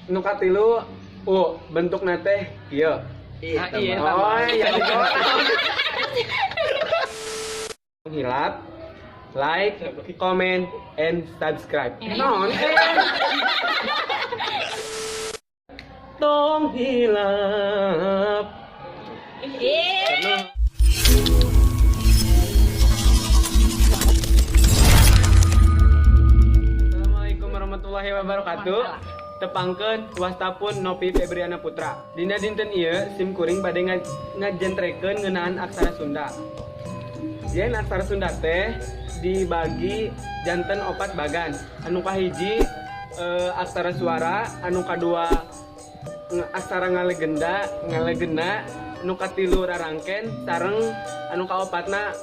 Nu katilu U bentukna teh kieu. Iya, iya. Oh iya, hilap like, comment, and subscribe. Non, tong hilap. Assalamualaikum warahmatullahi wabarakatuh. Tepangkeun, wasta pun Nopi Febriana Putra. Dina dinten ieu sim kuring bade ngajentrekeun ngeunaan aksara Sunda. Yen aksara Sunda teh dibagi janten opat bagan. Anu kahiji aksara suara, anu kadua aksara ngalegenda, anu katilu rarangken, sareng anu kaopatna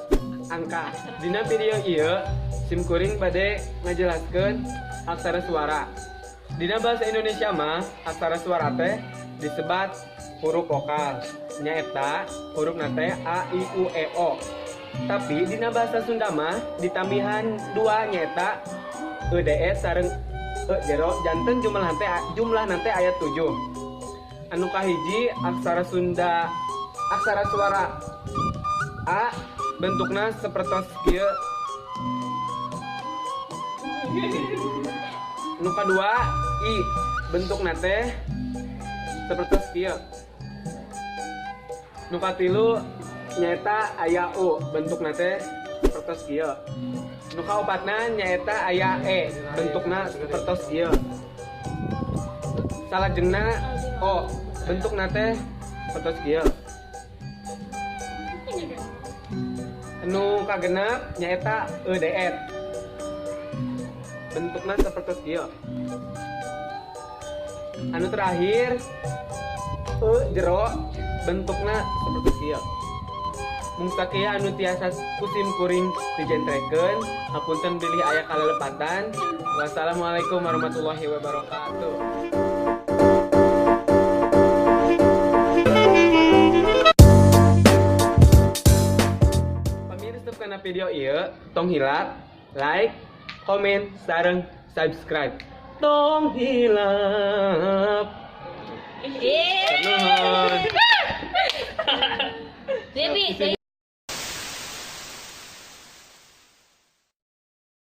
angka. Dina video ieu sim kuring bade ngajelaskeun aksara suara. Dina bahasa Indonesia mah aksara suara teh disebat huruf vokal. Nyaeta huruf teh A I U E O. Tapi dina bahasa Sunda mah ditambihan dua, nyaeta E D S sareng E jero, janten jumlah nanti aya 7. Anu kahiji aksara Sunda, aksara suara A bentukna sapertos kieu. Nu kadua I bentukna teh sapertos kieu. Nu katilu nyaeta aya U bentukna teh sapertos kieu. Nu kaopatna nyaeta aya E bentukna sapertos kieu. Salajengna O bentukna teh sapertos kieu. Nu kagenep nyaeta E D R bentukna sapertos kieu. Anu terakhir E jero bentukna sapertos kieu. Mung sakieu anu tiasa ku sim kuring dijentrekeun, hapunten bilih aya kalelepatan. Wassalamualaikum warahmatullahi wabarakatuh. Pamirsa kana video ieu tong hilap like, komen, sareng subscribe. Tong hilap. Nuhun. Debbie.